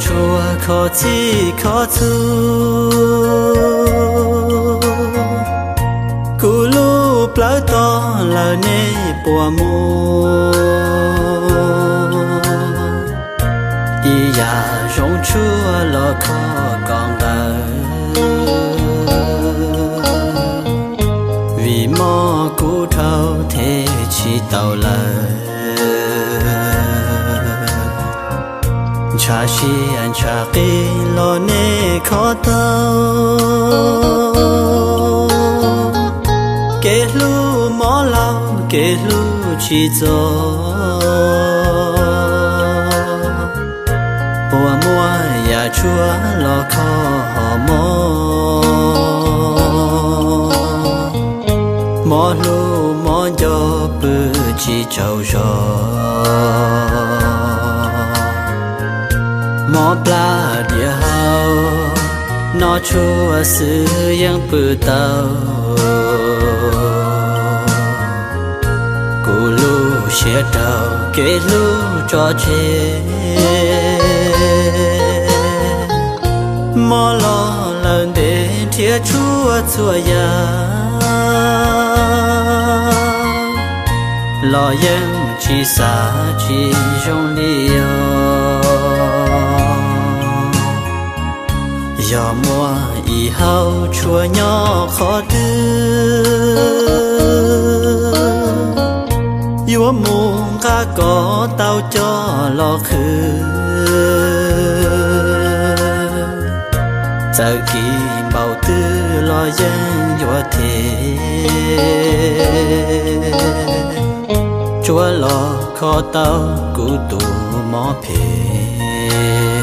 Tshuav kho txhij kho txhua, kuv lub plawv tog lawm nej puas muaj ib yam zoo tshuaj los kho kom nqaws, vim mob kuv dhau them tsis tau lawm. Ntshav siab ntshav qis los nej kho tau, kev hlub mob laug kev hlub tsis txog, puas muaj yam tshuaj los kho hom mob. Mob hlub mob nco pw tsis tsaug zog, mob plab diav hau, noj tshuaj xwb yeej pw tau. Kuv lub siab rau kev hlub tso tseg, mob los lawm ntev nrhiav tshuaj txhua yam los yeej tsis xav tsis zoo li os. Yog muaj ib hauv tshuaj nyob qhov twg, yuav mus nqa kom tau coj los qhwv. Txawm kis npaum twg los yeej yuav them, tsuav los kho tau kuv tus mob phem.